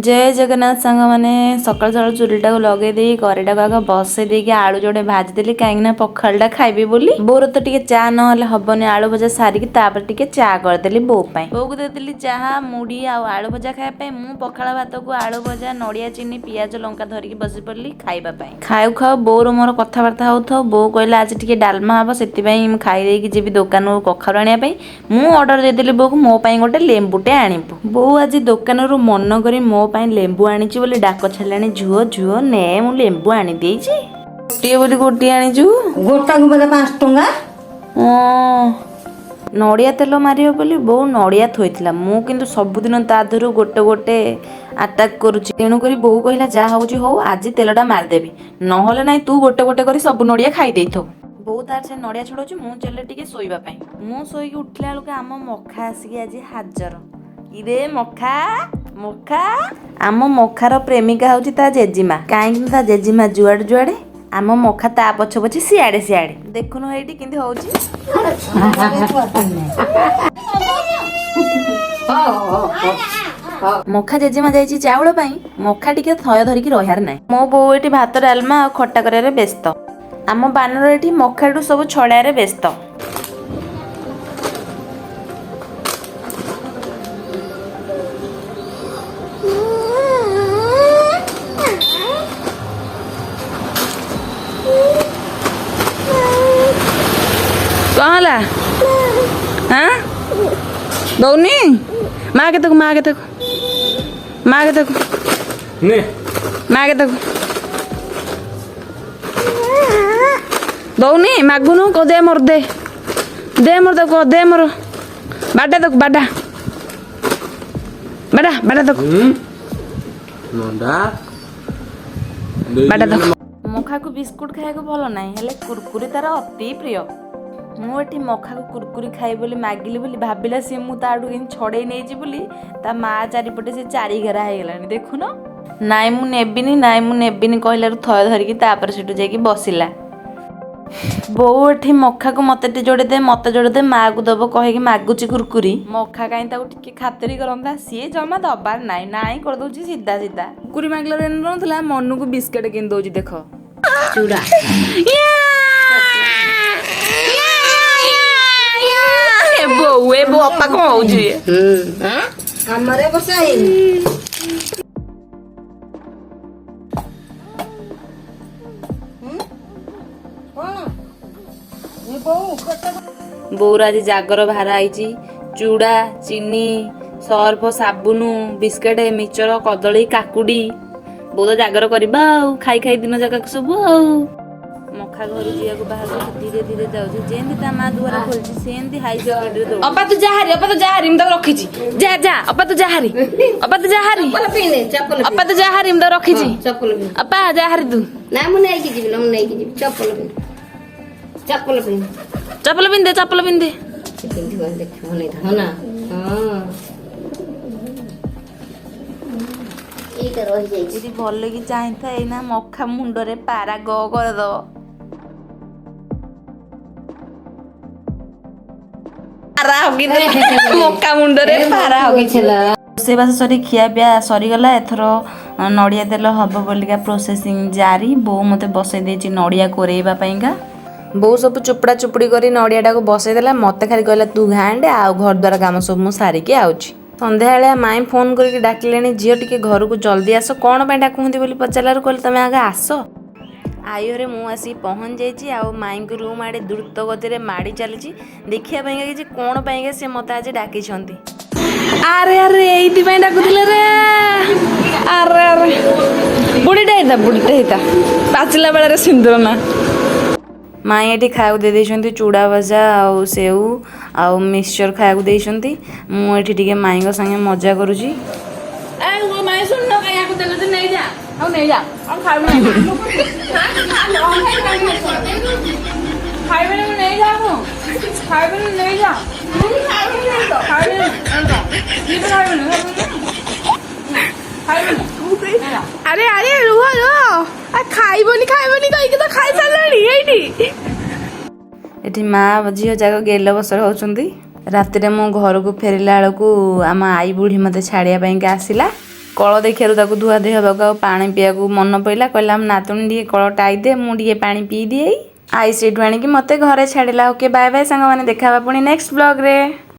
ଜୟ ଜଗନ୍ନାଥ ସାଙ୍ଗମାନେ। ସକାଳୁ ସକାଳୁ ଚୁଲିଟାକୁ ଲଗେଇ ଦେଇ କରେଇଟାକୁ ଆଗ ବସେଇ ଦେଇକି ଆଳୁ ଯୋଡ଼େ ଭାଜିଦେଲି, କାହିଁକିନା ପଖାଳଟା ଖାଇବି ବୋଲି। ବୋଉର ତ ଟିକେ ଚା ନହେଲେ ହବନି। ଆଳୁ ଭଜା ସାରିକି ତାପରେ ଟିକେ ଚା କରିଦେଲି ବୋଉ ପାଇଁ। ବୋଉକୁ ଦେଇଦେଲି ଚାହା, ମୁଢ଼ି ଆଉ ଆଳୁ ଭଜା ଖାଇବା ପାଇଁ। ମୁଁ ପଖାଳ ଭାତକୁ ଆଳୁ ଭଜା, ନଡ଼ିଆ ଚିନି, ପିଆଜ, ଲଙ୍କା ଧରିକି ବସି ପଡ଼ିଲି ଖାଇବା ପାଇଁ। ଖାଉ ଖାଉ ବୋଉର ମୋର କଥାବାର୍ତ୍ତା ହଉଥାଉ, ବୋଉ କହିଲା ଆଜି ଟିକେ ଡାଲମା ହବ, ସେଥିପାଇଁ ମୁଁ ଖାଇ ଦେଇକି ଯିବି ଦୋକାନରୁ କଖାରୁ ଆଣିବା ପାଇଁ। ମୁଁ ଅର୍ଡ଼ର ଦେଇଦେଲି ବୋଉକୁ, ମୋ ପାଇଁ ଗୋଟେ ଲେମ୍ବୁଟେ ଆଣିବୁ। ବୋଉ ଆଜି ଦୋକାନରୁ ମନ କରି ମୋ ପାଇଁ ଲେମ୍ବୁ ଆଣିଛି ବୋଲି ଡାକ ଛାଡ଼ିଲାଣି, ଝୁଅ ଝୁଅ ନେ, ମୁଁ ଲେମ୍ବୁ ଆଣିଦେଇଛି। ଗୋଟିଏ ବୋଲି ଗୋଟିଏ ଆଣିଛୁ? ଗୋଟାକୁ ବୋଧେ 5 ଟଙ୍କା। ହଁ, ନଡ଼ିଆ ତେଲ ମାରିବ ବୋଲି ବୋଉ ନଡ଼ିଆ ଥୋଇଥିଲା। ମୁଁ କିନ୍ତୁ ସବୁଦିନ ତା ଦେହରୁ ଗୋଟେ ଗୋଟେ ଆଟାକ୍ କରୁଛି। ତେଣୁକରି ବୋଉ କହିଲା, ଯାହା ହଉଛି ହଉ, ଆଜି ତେଲଟା ମାରିଦେବି, ନହେଲେ ନାହିଁ ତୁ ଗୋଟେ ଗୋଟେ କରି ସବୁ ନଡ଼ିଆ ଖାଇ ଦେଇଥିବୁ। ବୋଉ ତାର ସେ ନଡ଼ିଆ ଛଡ଼ଉଛି, ମୁଁ ଚାଲିଲି ଟିକେ ଶୋଇବା ପାଇଁ। ମୁଁ ଶୋଇକି ଉଠିଲା ବେଳକୁ ଆମ ମଖା ଆସିକି ଆଜି ହାଜର। ଇରେ ମଖା, ମଖା! ଆମ ମଖାର ପ୍ରେମିକା ହଉଛି ତା ଜେଜିମା। କାହିଁକି ନା ତା ଜେଜିମା ଯୁଆଡ଼େ ଯୁଆଡ଼େ, ଆମ ମଖା ତା ପଛ ପଛେ ସିଆଡ଼େ ସିଆଡ଼େ। ଦେଖୁନୁ ଏଇଠି କେମିତି ହଉଛି। ମଖା ଜେଜେମା ଯାଇଛି ଚାଉଳ ପାଇଁ, ମଖା ଟିକେ ଥୟ ଧରିକି ରହିବାର ନାହିଁ। ମୋ ବୋଉ ଏଠି ଭାତ, ଡାଲମା ଆଉ ଖଟା କରିବାରେ ବ୍ୟସ୍ତ। ଆମ ବାନର ଏଠି ମଖାଠୁ ସବୁ ଛଡ଼ାରେ ବ୍ୟସ୍ତ। କଣ ହେଲା? ହାଁ, ଦଉନି? ମାଗେ ତାକୁ, ମାଗେ ତାକୁ, ମାଗେ ତାକୁ। ନେ। ମାଗେ ତାକୁ। ଦଉନି? ମାଗୁନୁ, କହ ଦେ ମୋର, ଦେ ଦେ ମୋର, ତାକୁ କହ ଦେ ମୋର। ବାଡା ତାକୁ, ବାଡା ବାଡା ବାଡା ତାକୁ। ନଣ୍ଡା। ବାଡା ତାକୁ। ମଖାକୁ ବିସ୍କୁଟ ଖାଇବାକୁ ଭଲ ନାହିଁ, ହେଲେ କୁରକୁରି ତାର ଅତି ପ୍ରିୟ। ମୁଁ ଏଠି ମଖାକୁ କୁରକୁରି ଖାଇ ବୋଲି ମାଗିଲି ବୋଲି ଭାବିଲା ସିଏ ମୁଁ ତାଠୁ କେମିତି ଛଡ଼େଇ ନେଇଛି ବୋଲି। ତା ମା ଚାରିପଟେ ସେ ଚାରିଘେରା ହେଇଗଲାଣି ଦେଖୁନ। ନାଇଁ ମୁଁ ନେବିନି, ନାଇଁ ମୁଁ ନେବିନି କହିଲାରୁ ଥୟ ଧରିକି ତାପରେ ସେଠୁ ଯାଇକି ବସିଲା। ବୋଉ ଏଠି ମଖାକୁ ମତେ ଟିକେ ଯୋଡ଼େ ଦେ, ମତେ ଯୋଡ଼େ ଦେ, ମାଆକୁ ଦବ କହିକି ମାଗୁଛି କୁରକୁରି। ମଖା କାହିଁ ତାକୁ ଟିକେ ଖାତିରି କରନ୍ତା, ସିଏ ଜମା ଦବାର ନାଇଁ ନାଇଁ କରିଦଉଛି ସିଧା ସିଧା। କୁରକୁରି ମାଗିଲାରୁ ନଥିଲା, ମନକୁ ବିସ୍କେଟ କିଣି ଦଉଛି ଦେଖ। ଚୁଡ଼ା। ଏ ବୋଉ, ଏ ବୋଉ, ଅପା କଣ ହଉଛି? ଆମର ଏ ବର୍ଷ ହେଇନି। କଣ ଏ ବୋଉ ପେଟ? ବୋଉର ଆଜି ଜାଗର ଭାର ଆଇଛି। ଚୁଡ଼ା, ଚିନି, ସର୍ଫ, ସାବୁନ, ବିସ୍କେଟ, ମିକ୍ସଚର, କଦଳୀ, କାକୁଡ଼ି। ବୋଉ ତ ଜାଗର କରିବା ଆଉ ଖାଇ ଖାଇ ଦିନ ଯାକ ସବୁ। ଆଉ ମଖା ଘରୁ ଯିବାକୁ ବାହାରୁଛି, ଧୀରେ ଧୀରେ ଯାଉଛି। ଯେମିତି ତା ମା ଦୁଆର ଖୋଲିଛି, ସେମିତି ହାଇ ସ୍ପିଡରେ ଦୌଡୁଛି। ଅପା ତୁ ଯାହାରି, ଅପା ତୁ ଯାହାରି, ମୁଁ ତାକୁ ରଖିଛି। ଯା ଯା ଅପା ତୁ ଯାହାରି, ଅପା ତୁ ଯାହାରି। ଚପଲ ପିନ୍ଧେ, ଚପଲ। ଅପା ତୁ ଯାହାରି, ମୁଁ ତାକୁ ରଖିଛି। ଚପଲ ପିନ୍ଧେ। ଅପା ଯାହାରି ତୁ। ନା, ମୁଁ ନେଇକି ଯିବି ନା, ମୁଁ ନେଇକି ଯିବି। ଚପଲ ପିନ୍ଧେ, ଚପଲ ପିନ୍ଧେ। ଚପଲ ପିନ୍ଧେ, ଚପଲ ପିନ୍ଧେ। ସେ ପିନ୍ଧିବ, ଦେଖିବ ନେଇଥାଅ ନା। ହଁ, ଏଇଟା ରହିଯାଇଛି। ଯଦି ଭଲ କି ଚାହିଁଥାଏ, ଏଇନା ମଖା ମୁଣ୍ଡରେ ପାରା ଗ କରିଦବ। ପାରା ହଗିଦେଲା, ମକା ମୁଣ୍ଡରେ ପାରା ହଗିଥିଲା। ରୋଷେଇବାସ ସରି ଖିଆ ପିଆ ସରିଗଲା। ଏଥର ନଡ଼ିଆ ତେଲ ହବ ବୋଲିକା ପ୍ରୋସେସିଂ ଜାରି। ବୋଉ ମୋତେ ବସେଇ ଦେଇଛି ନଡ଼ିଆ କୋରେଇବା ପାଇଁକା। ବୋଉ ସବୁ ଚୁପଡ଼ା ଚୁପୁଡ଼ି କରି ନଡ଼ିଆଟାକୁ ବସେଇ ଦେଲା। ମୋତେ ଖାଲି କହିଲା ତୁ ଘାଣ୍ଟେ, ଆଉ ଘର ଦ୍ୱାର କାମ ସବୁ ମୁଁ ସାରିକି ଆଉଛି। ସନ୍ଧ୍ୟାବେଳେ ମାଇଁ ଫୋନ୍ କରିକି ଡାକିଲେଣି, ଝିଅ ଟିକେ ଘରକୁ ଜଲ୍ଦି ଆସ। କ'ଣ ପାଇଁ ଡାକୁଛନ୍ତି ବୋଲି ପଚାରିଲାରୁ କହିଲେ ତମେ ଆଗ ଆସ। ଆଇରେ ମୁଁ ଆସିକି ପହଞ୍ଚି ଯାଇଛି ଆଉ ମାଇଁଙ୍କ ରୁମ୍ ଆଡ଼େ ଦ୍ରୁତ ଗତିରେ ମାଡ଼ି ଚାଲିଛି ଦେଖିବା ପାଇଁକା କିଛି କ'ଣ ପାଇଁକା ସେ ମୋତେ ଆଜି ଡାକିଛନ୍ତି। ଆରେ ଆରେ, ଏଇଥିପାଇଁ ଡାକୁଥିଲେ ରେ! ଆରେ ଆରେ, ବୁଢ଼ୀଟା ହେଇଥା, ବୁଢ଼ୀଟା ହେଇଥା, ପାଚିଲା ବେଳରେ ସିନ୍ଦୁର ନା। ମାଇଁ ଏଠି ଖାଇବାକୁ ଦେଇ ଦେଇଛନ୍ତି, ଚୁଡ଼ା ଭଜା ଆଉ ସେଉ ଆଉ ମିକ୍ସଚର ଖାଇବାକୁ ଦେଇଛନ୍ତି। ମୁଁ ଏଠି ଟିକେ ମାଇଁଙ୍କ ସାଙ୍ଗେ ମଜା କରୁଛି। ମାଇଁ ଶୁଣ, ଖାଇବାକୁ ଦେଲେ ନେଇଯା, ଆଉ ନେଇଯା, ଆଉ ଖାଇବୁ ଖାଇବେନି, ମୁଁ ନେଇଯା, ମୁଁ ଖାଇବେନି, ନେଇଯା, ଖାଇବେନି, ଖାଇବେନି, ଖାଇବେନି। ଆରେ ଆରେ, ରୁହ ରୁହ। ଆ ଖାଇବନି ଖାଇବନି କହିକି ତ ଖାଇ ସାରିଲାଣି ଏଇଠି। ଏଠି ମା ଝିଅ ଯାକ ଗେଲ ବସର ହେଉଛନ୍ତି। ରାତିରେ ମୁଁ ଘରକୁ ଫେରିଲା ବେଳକୁ ଆମ ଆଈ ବୁଢ଼ୀ ମୋତେ ଛାଡ଼ିବା ପାଇଁକା ଆସିଲା। କଳ ଦେଖିବାରୁ ତାକୁ ଧୁଆ ଧୁଇ ହେବାକୁ ଆଉ ପାଣି ପିଇବାକୁ ମନ ପଇଲା। କହିଲା, ଆମ ନାତୁଣୀ, ଟିକେ କଳ ଟାଇ ଦେ, ମୁଁ ଟିକେ ପାଣି ପିଇ ଦିଏ। I ସେଇଠୁ ଆଣିକି ମୋତେ ଘରେ ଛାଡ଼ିଲା। ଓକେ, ବାଏ ବାଏ ସାଙ୍ଗମାନେ, ଦେଖା ହେବା ପୁଣି ନେକ୍ସଟ ବ୍ଲଗ୍ରେ।